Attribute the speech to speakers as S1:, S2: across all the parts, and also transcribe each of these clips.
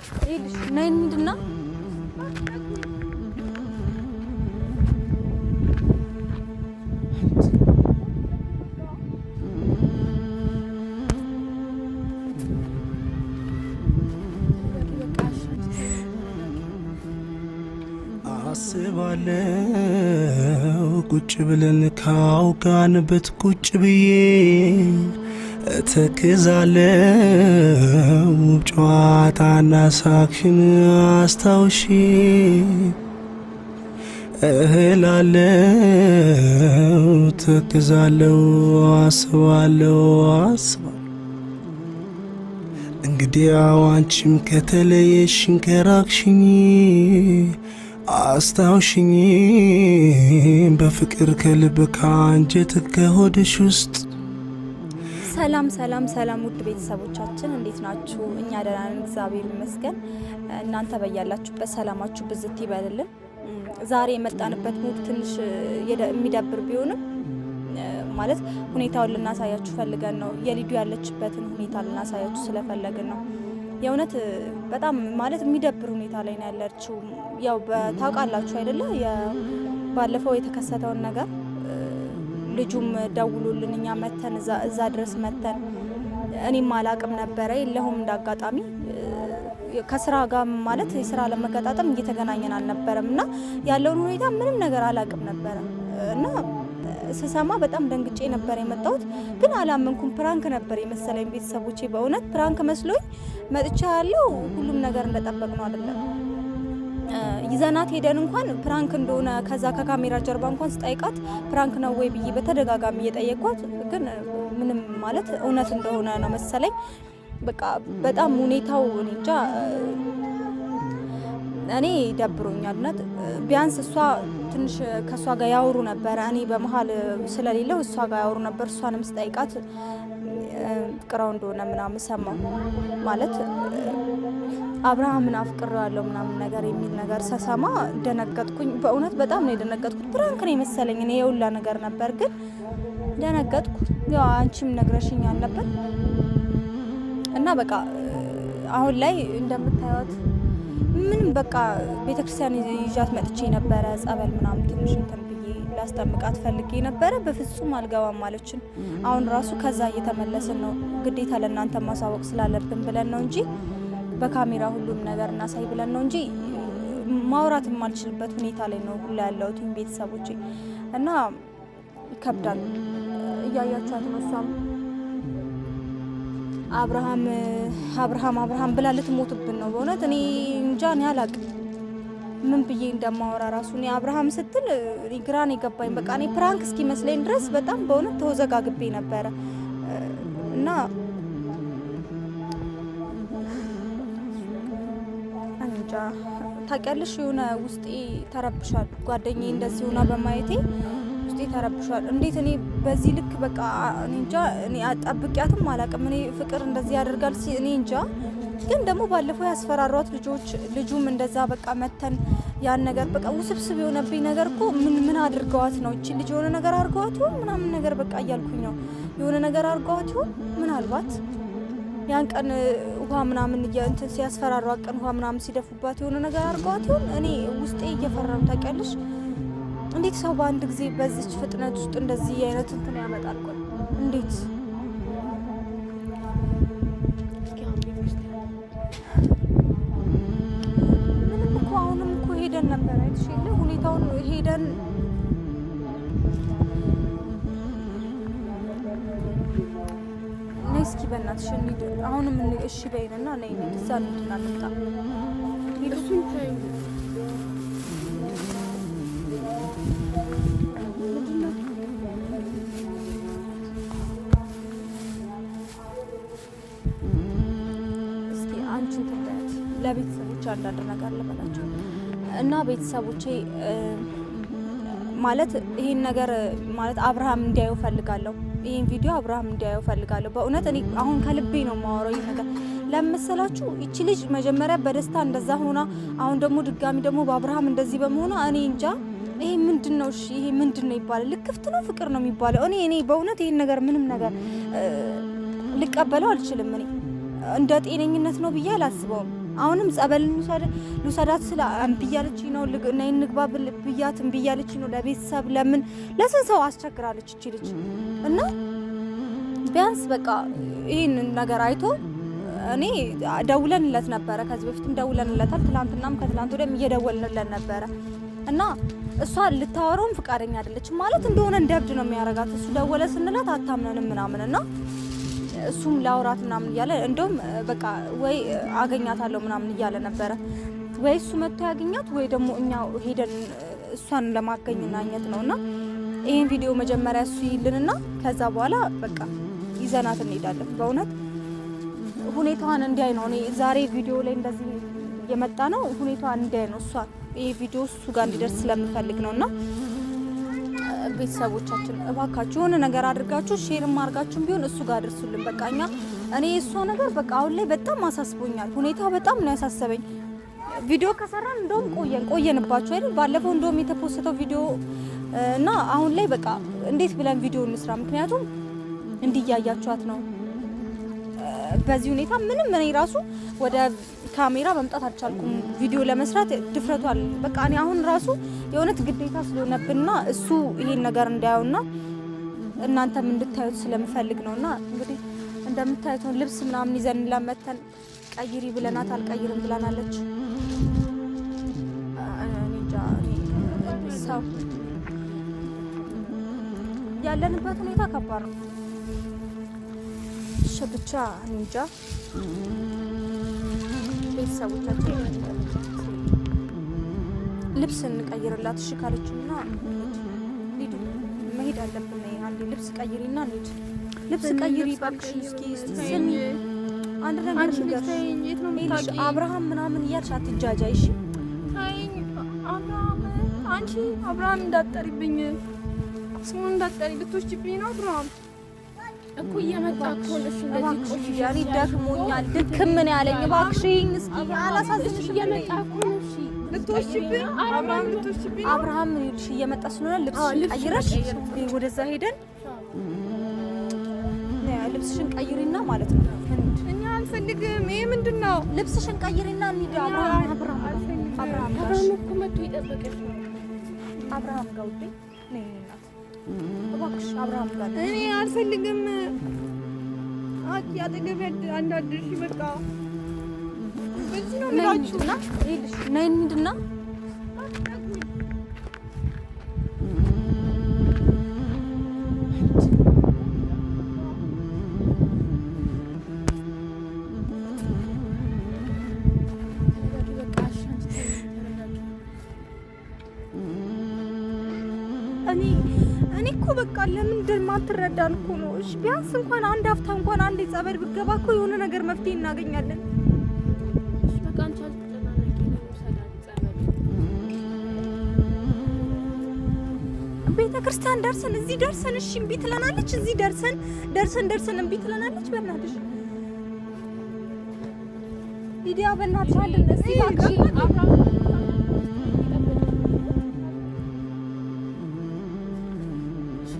S1: ይኸውልሽ ነይ እንሂድና
S2: አስባለው ቁጭ ብለን ካውጋንበት ቁጭ ብዬ እተክዛለው ጨዋታና ሳክሽን አስታውሺ እህላለው ተክዛለው አስባለው አስባለው እንግዲያው አንቺም ከተለየሽን ከራቅሽኝ አስታውሽኝ በፍቅር ከልብ ከአንጀት ከሆድሽ ውስጥ።
S1: ሰላም ሰላም ሰላም፣ ውድ ቤተሰቦቻችን እንዴት ናችሁ? እኛ ደህና ነን፣ እግዚአብሔር ይመስገን። እናንተ በያላችሁበት ሰላማችሁ ብዝት ይበልልን። ዛሬ የመጣንበት mood ትንሽ የሚደብር ቢሆንም ማለት ሁኔታውን ልናሳያችሁ ፈልገን ነው። የሊዱ ያለችበትን ሁኔታ ልናሳያችሁ ስለፈለግን ነው። የእውነት በጣም ማለት የሚደብር ሁኔታ ላይ ነው ያለችው። ያው ታውቃላችሁ አይደለ? ባለፈው የተከሰተውን ነገር ልጁም ደውሎልን እኛ መተን እዛ ድረስ መተን እኔም አላቅም ነበረ የለሁም እንዳጋጣሚ ከስራ ጋር ማለት የስራ ለመገጣጠም እየተገናኘን አልነበረም እና ያለውን ሁኔታ ምንም ነገር አላቅም ነበረ እና ስሰማ በጣም ደንግጬ ነበር የመጣሁት። ግን አላመንኩም። prank ነበር የመሰለኝ ቤተሰቦቼ፣ በእውነት prank መስሎኝ መጥቻ ያለው ሁሉም ነገር እንደጠበቅ ነው አይደለም። ይዘናት ሄደን እንኳን prank እንደሆነ ከዛ ከካሜራ ጀርባ እንኳን ስጠይቃት prank ነው ወይ ብዬ በተደጋጋሚ እየጠየኳት ግን ምንም ማለት እውነት እንደሆነ ነው መሰለኝ። በቃ በጣም ሁኔታው እኔ እንጃ እኔ ደብሮኛል። እውነት ቢያንስ እሷ ትንሽ ከእሷ ጋር ያወሩ ነበረ። እኔ በመሀል ስለሌለው እሷ ጋር ያወሩ ነበር። እሷንም ስጠይቃት ቅራው እንደሆነ ምናምን ሰማሁ። ማለት አብርሃምን አፍቅሬዋለሁ ምናምን ነገር የሚል ነገር ስሰማ ደነገጥኩኝ። በእውነት በጣም ነው የደነገጥኩት። prank ነው የመሰለኝ እኔ የውላ ነገር ነበር፣ ግን ደነገጥኩ። ያው አንቺም ነግረሽኛል ነበር እና በቃ አሁን ላይ እንደምታዩት ምንም በቃ ቤተክርስቲያን ይዣት መጥቼ ነበረ። ጸበል ምናምን ትንሽ እንትን ብዬ ላስጠምቃት ፈልጌ ነበረ። በፍጹም አልገባም አለችን። አሁን ራሱ ከዛ እየተመለስን ነው። ግዴታ ለእናንተ ማሳወቅ ስላለብን ብለን ነው እንጂ በካሜራ ሁሉም ነገር እናሳይ ብለን ነው እንጂ ማውራት የማልችልበት ሁኔታ ላይ ነው ሁላ ያለሁት ቤተሰቦቼ፣ እና ይከብዳል። እያያችኋት ነው እሷም አብርሃም አብርሃም አብርሃም ብላ ልትሞትብን ነው። በእውነት እኔ እንጃ እኔ አላቅም ምን ብዬ እንደማወራ ራሱ። እኔ አብርሃም ስትል ግራ ነው የገባኝ። በቃ እኔ prank እስኪመስለኝ ድረስ በጣም በእውነት ተወዘጋግቤ ነበረ እና እንጃ ታውቂያለሽ፣ የሆነ ውስጤ ተረብሻል። ጓደኛዬ እንደዚህ ሆና በማየቴ ውስጤ ተረብሿል። እንዴት እኔ በዚህ ልክ በቃ እኔ እንጃ፣ እኔ ጠብቂያትም አላቅም። እኔ ፍቅር እንደዚህ ያደርጋል እኔ እንጃ። ግን ደግሞ ባለፈው ያስፈራሯት ልጆች ልጁም እንደዛ በቃ መተን ያን ነገር በቃ ውስብስብ የሆነብኝ ነገር እኮ ምን ምን አድርገዋት ነው እቺ ልጅ የሆነ ነገር አድርገዋት ይሆን ምናምን ነገር በቃ እያልኩኝ ነው። የሆነ ነገር አድርገዋት ይሆን ምናልባት ያን ቀን ውሃ ምናምን እንትን ሲያስፈራሯት ቀን ውሃ ምናምን ሲደፉባት የሆነ ነገር አድርገዋት ይሆን? እኔ ውስጤ እየፈራ ነው ታውቂያለሽ። እንዴት ሰው በአንድ ጊዜ በዚች ፍጥነት ውስጥ እንደዚህ አይነት እንትን ያመጣል? ቆይ እንዴት ምንም እኮ አሁንም እኮ ሄደን ነበር አይተሽ የለ ሁኔታውን ሄደን ነይ እስኪ በእናትሽ እንሂድ። አሁንም እሺ በይንና ነይ እንሂድ፣ እዛ እንሂድና እንምጣ። እስኪ አንቺን ትበያት ለቤተሰቦች አንዳንድ ነገር ልበላቸው እና ቤተሰቦቼ ማለት ይሄን ነገር ማለት አብርሃም እንዲያየው ፈልጋለሁ። ይሄን ቪዲዮ አብርሃም እንዲያየው ፈልጋለሁ። በእውነት እኔ አሁን ከልቤ ነው የማወራው። ይሄ ነገር ለመሰላችሁ ይቺ ልጅ መጀመሪያ በደስታ እንደዛ ሆና አሁን ደግሞ ድጋሚ ደግሞ በአብርሃም እንደዚህ በመሆኗ እኔ እንጃ ይሄ ምንድን ነው? እሺ ይሄ ምንድን ነው ይባላል? ልክፍት ነው ፍቅር ነው የሚባለው? እኔ በእውነት ይሄን ነገር ምንም ነገር ልቀበለው አልችልም። እኔ እንደ ጤነኝነት ነው ብዬ አላስበውም። አሁንም ጸበል ልውሰዳት ስለ እምቢ እያለችኝ ነው። ነይ እንግባ ብያት እምቢ እያለችኝ ነው። ለቤተሰብ ለምን ለስንት ሰው አስቸግራለች እቺ ልጅ እና ቢያንስ በቃ ይህንን ነገር አይቶ እኔ ደውለንለት ነበረ። ከዚህ በፊትም ደውለንለታል። ትላንትናም ከትላንት ወዲያም እየደወልንለት ነበረ እና እሷ ልታወራውም ፍቃደኛ አይደለችም። ማለት እንደሆነ እንደ እብድ ነው የሚያረጋት። እሱ ደወለ ስንላት አታምነንም ምናምን እና እሱም ላውራት ምናምን እያለ እንደውም በቃ ወይ አገኛታለሁ ምናምን እያለ ነበረ። ወይ እሱ መጥቶ ያገኛት ወይ ደግሞ እኛ ሄደን እሷን ለማገኘት ነው እና ይህን ቪዲዮ መጀመሪያ እሱ ይልንና ከዛ በኋላ በቃ ይዘናት እንሄዳለን። በእውነት ሁኔታዋን እንዲያይ ነው። እኔ ዛሬ ቪዲዮ ላይ እንደዚህ የመጣ ነው ሁኔታዋን እንዲያይ ነው። እሷ ይህ ቪዲዮ እሱ ጋር እንዲደርስ ስለምፈልግ ነው እና ቤተሰቦቻችን እባካችሁ የሆነ ነገር አድርጋችሁ share ም አድርጋችሁም ቢሆን እሱ ጋር አድርሱልን። በቃ እኛ እኔ የእሷ ነገር በቃ አሁን ላይ በጣም አሳስቦኛል። ሁኔታው በጣም ነው ያሳሰበኝ። ቪዲዮ ከሰራን እንደውም ቆየንባችሁ አይደል? ባለፈው እንደውም የተፖሰተው ቪዲዮ እና አሁን ላይ በቃ እንዴት ብለን ቪዲዮ እንስራ? ምክንያቱም እንዲያያችኋት ነው በዚህ ሁኔታ ምንም እኔ ራሱ ወደ ካሜራ መምጣት አልቻልኩም። ቪዲዮ ለመስራት ድፍረቱ አለ። በቃ እኔ አሁን ራሱ የእውነት ግዴታ ስለሆነብንና እሱ ይሄን ነገር እንዳየውና እናንተም እንድታዩት ስለምፈልግ ነውና እንግዲህ እንደምታዩት ነው። ልብስ ምናምን ይዘን ለመተን ቀይሪ ብለናት አልቀይርም ብላናለች። ሰው ያለንበት ሁኔታ ከባድ ነው። እሺ ብቻ እንጃ ቤተሰቦቻችን ልብስ እንቀይርላት እሺ ካለችና ሊዱ መሄድ አለብን። አንዴ ልብስ ቀይሪና እንሂድ። ልብስ ቀይሪ እባክሽ። እስኪ ስሚ አንድ ነገር ንገርሽ። አብርሃም ምናምን እያልሽ አትጃጃይ እሺ።
S3: አብርሃም አንቺ አብርሃም እንዳትጠሪብኝ፣ ስሙን እንዳትጠሪ ልትወስጂብኝ ነው አብርሃም
S4: እኮ እየመጣ እኮ ነው። እሱ እንደዚህ
S1: ቆይ ደክሞኛል፣ ድክም ነው ያለኝ። እባክሽኝ እስኪ አላሳዝንሽም።
S4: እየመጣ እኮ ነው። እሺ
S3: ልትወስጂብኝ፣ አብርሃም ልትወስጂብኝ፣
S1: አብርሃም ይኸውልሽ እየመጣ ስለሆነ ልብስሽን ቀይረሽ ወደዛ ሄደን ልብስሽን ቀይሪና ማለት ነው።
S3: እኛ አንፈልግም። ይሄ ምንድን ነው?
S1: ልብስሽን ቀይሪና እንሂድ። አብርሃም አብርሃም
S4: አብርሃም እኮ መጥቶ ይጠብቅሽ ነው።
S1: አብርሃም ጋር ውዴ ነይ እናት እባክሽ አብርሃም ጋር
S3: እኔ አልፈልግም። አቂ አጠገቤ እንዳትደርሺ በቃ በዚህ ነው የምላችሁ።
S1: ነይ እንሂድና እኔ እኮ በቃ ለምን እንደማትረዳን እኮ ነው። እሺ ቢያንስ እንኳን አንድ አፍታ እንኳን አንድ የጸበል ብገባ እኮ የሆነ ነገር መፍትሄ እናገኛለን።
S4: እሺ በቃ አንቺ አትጨናነቂ፣ እኔ ልውሰዳት ጸበል።
S1: ቤተ ክርስቲያን ደርሰን እዚህ ደርሰን እሺ እምቢ ትለናለች። እዚህ ደርሰን ደርሰን ደርሰን እምቢ ትለናለች። በእናትሽ ሊዲያ በእናትሽ አንድ እስኪ እባክሽ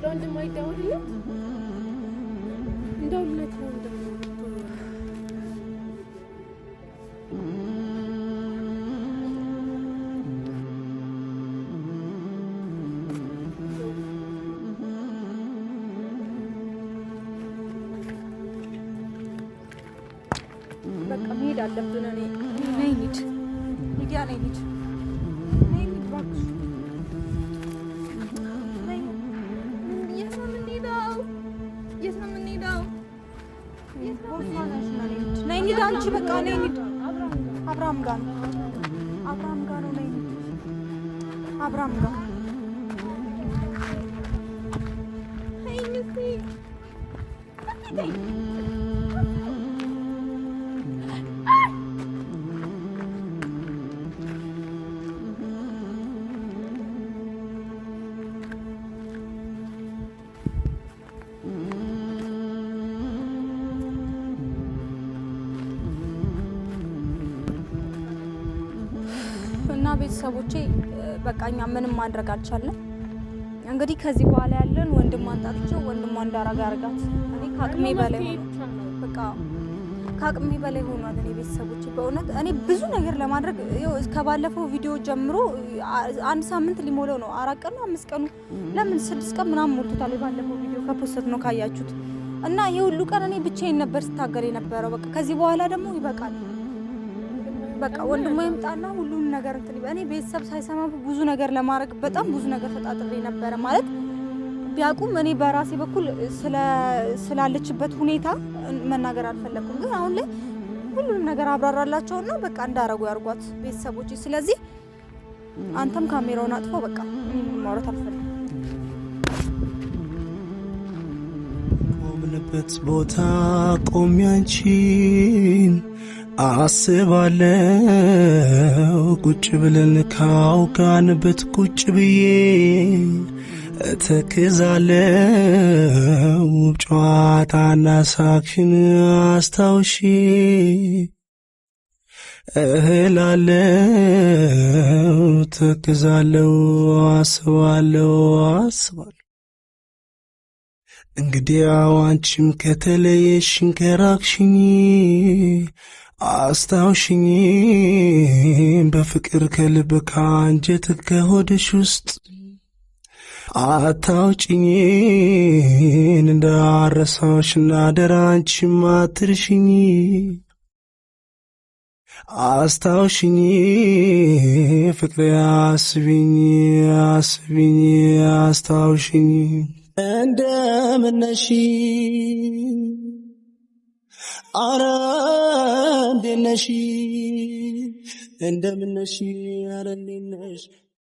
S4: ለወንድም አይደውልለት እንደውልለት ነው እንደው
S1: በቃ መሄድ አለብን። እኔ ነይ እንሂድ፣ ሊዲያ ነይ እንሂድ፣ ነይ እንሂድ እባክሽ ነይ።
S3: የት ነው የምንሄደው? የት ነው የምንሄደው?
S1: ቦርሳዋን ያዥና ነይ እንሂድ፣ ነይ እንሂድ። አንቺ በቃ ነይ እንሂድ። አብርሃም ጋር ነው፣ አብርሃም ጋር ነው። ነይ እንሂድ፣ አብርሃም ጋር
S3: ተይኝ እስኪ።
S1: እና ቤተሰቦቼ በቃ እኛ ምንም ማድረግ አልቻልንም። እንግዲህ ከዚህ በኋላ ያለን ወንድሟን ጠርቼው ወንድሟ እንዳረጋ አርጋት። እኔ ከአቅሜ በላይ ሆነ። በቃ ከአቅሜ በላይ ሆኗል። እኔ ቤተሰቦች በእውነት እኔ ብዙ ነገር ለማድረግ ይኸው ከባለፈው ቪዲዮ ጀምሮ አንድ ሳምንት ሊሞላው ነው። 4 ቀን ነው 5 ቀኑ ለምን 6 ቀን ምናምን ሞልቶታል። የባለፈው ቪዲዮ ከ post ነው ካያችሁት። እና ይሄ ሁሉ ቀን እኔ ብቻዬን ነበር ስታገል የነበረው። በቃ ከዚህ በኋላ ደግሞ ይበቃል። በቃ ወንድሞ ይምጣና ሁሉን ነገር እንትን ይበል። እኔ ቤተሰብ ሳይሰማ ብዙ ነገር ለማድረግ በጣም ብዙ ነገር ተጣጥሬ ነበረ። ማለት ቢያውቁም እኔ በራሴ በኩል ስላለችበት ሁኔታ መናገር አልፈለኩም። ግን አሁን ላይ ሁሉንም ነገር አብራራላቸውና በቃ እንዳረጉ ያርጓት ቤተሰቦች። ስለዚህ አንተም ካሜራውን አጥፎ በቃ እኔ ምንም ማውራት አልፈልግም።
S2: ቆምንበት ቦታ ቆሜ አንቺን አስባለው፣ ቁጭ ብለን ካውጋንበት ቁጭ ብዬ እተክዛለው፣ ውብ ጨዋታና ሳቅሽን አስታውሺ እህላለው፣ ተክዛለው፣ አስባለው አስባለሁ። እንግዲያው አንቺም ከተለየሽኝ ከራቅሽኝ አስታውሽኝ፣ በፍቅር ከልብ ከአንጀት ከሆድሽ ውስጥ አታውጭኝን፣ እንዳረሳሽና አደራ አንቺም አትርሽኝ። አስታውሽኝ ፍቅሬ፣ አስቢኝ አስቢኝ አስታውሽኝ። እንደምነሽ፣ አረ እንዴት ነሽ? እንደምነሽ፣ አረ እንዴት ነሽ?